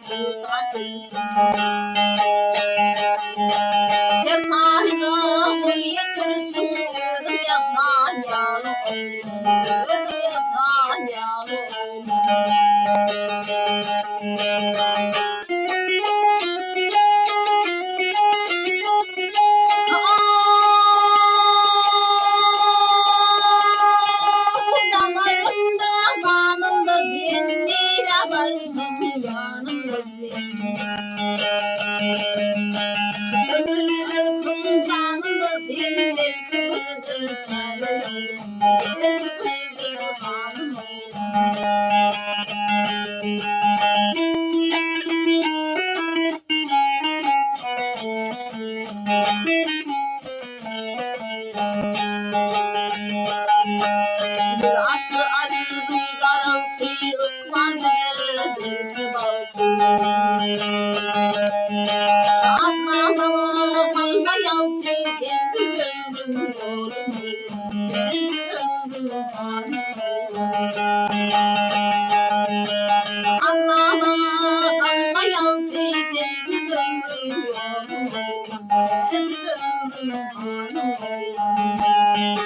Gutardyrsyn. Her taýda gol ýetirişiň özüň ýazan ýaly oglan, özüň ýazan ýaly oglan. Damarymda, ganymda sen, nirä barsam ýanymda sen. Ömür erkiň janymda sen, belki birdir täleýim, belki birdir hanym Bir açdy arzuw daragty, Ykbal bize berse bagty. Asla maňa salma ýagty, Sensiz ömrüm ýolum bolmaz, Sensiz ömrüm hanym bolmaz. Asla maňa salma ýagty, Sensiz ömrüm ýolum bolmaz, Sensiz ömrüm hanym bolmaz.